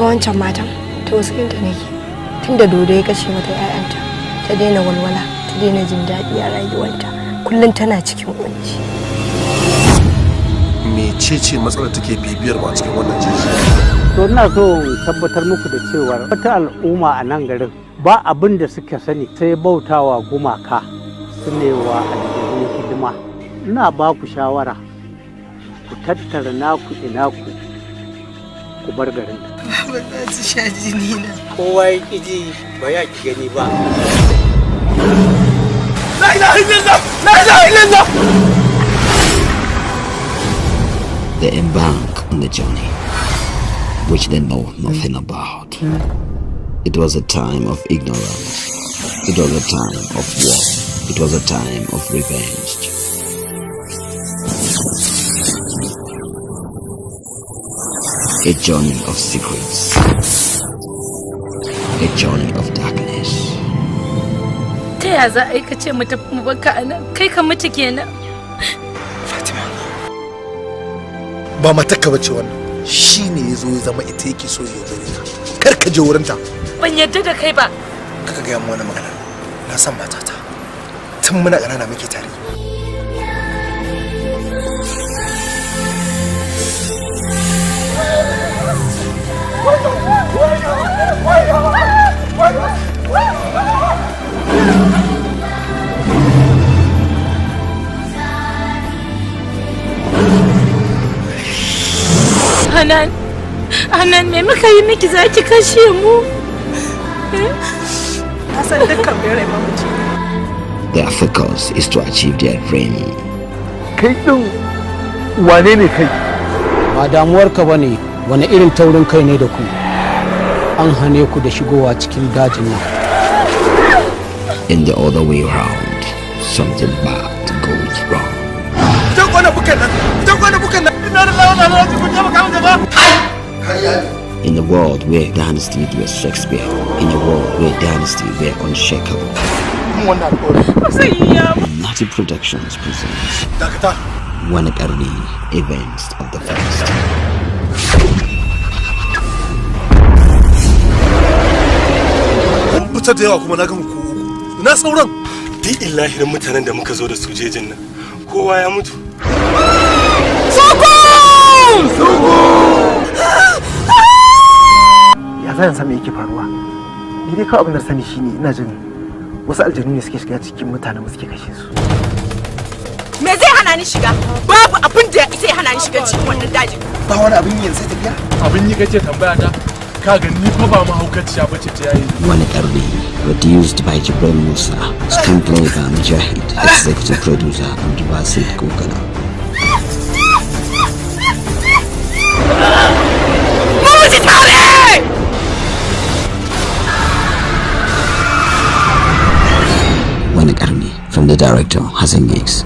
Kaga wancan matan tausayinta nake. Tunda dodo ya kashe mata 'ya'yanta, ta daina walwala, ta daina jin daɗi a rayuwarta. Kullum tana cikin kunci. Mecece matsalar take bibiyar mu a cikin wannan jeji? To ina so in tabbatar muku da cewar wata al'umma a nan garin ba abin da suka sani sai bautawa gumaka su ne wa aljanu hidima. Ina ba ku shawara ku tattara naku ina ku ku bar garin. Baba za su sha jini na. Kowa ya ƙi ji ba ya ki gani ba. La ilaha illallah! La ilaha illallah! They embark on the journey, which they know nothing about. It was a time of ignorance. It was a time of war. It was a time of revenge. A journey of secrets. A journey of darkness. Ta ya za a yi ka ce mu tafi mu barka a nan? Kai ka mutu kenan. Fatima. Ba matarka bace wannan. Shi ne ya zo ya zama ita yake so ya gare ka. Kar ka je wurinta. Ban yarda da kai ba. Kaka gaya mu wani magana. Na san matata. Tun muna ƙanana muke tare. Hanan, Hanan me muka yi miki zaki kashe mu? Na san dukkan bai mamaci. Their focus is to achieve their dream. Kai din wane ne kai? Ba damuwarka ba ne wani irin taurin kai ne da ku. An hane ku da shigowa cikin dajin nan. In the other way round, something bad goes wrong. Ita kwana bukan nan! Ita kwana bukan nan! Ina da lawan alhaji kun taimaka min gaba! In a world where dynasty were Shakespeare, in a world where dynasty were unshakable, Wannan alƙawari. Natty Productions presents Dakata! Wani Ƙarni, Events of the First. Kun fita da yawa kuma na gama ku uku. Na sauran. Duk illahirin mutanen da muka zo da su jejin nan, kowa ya mutu. Ya za in san me yake faruwa? Ni dai kawai abin da sani shine ina jin wasu aljanu ne suke shiga cikin mutanen mu suke kashe su. Me zai hana ni shiga? Babu abin da zai hana ni shiga cikin wannan dajin. Ba wani abin yi yanzu sai tafiya? Abin yi kake tambaya ta? Ka ga ni fa ba mahaukaciya bace ta yayi. Wani Ƙarni, produced by Jibril Musa, screenplay by Mujahid, executive producer Abdulbasit Kokana. Mu mutu tare! Wani Ƙarni, from the director Hassan Giggs.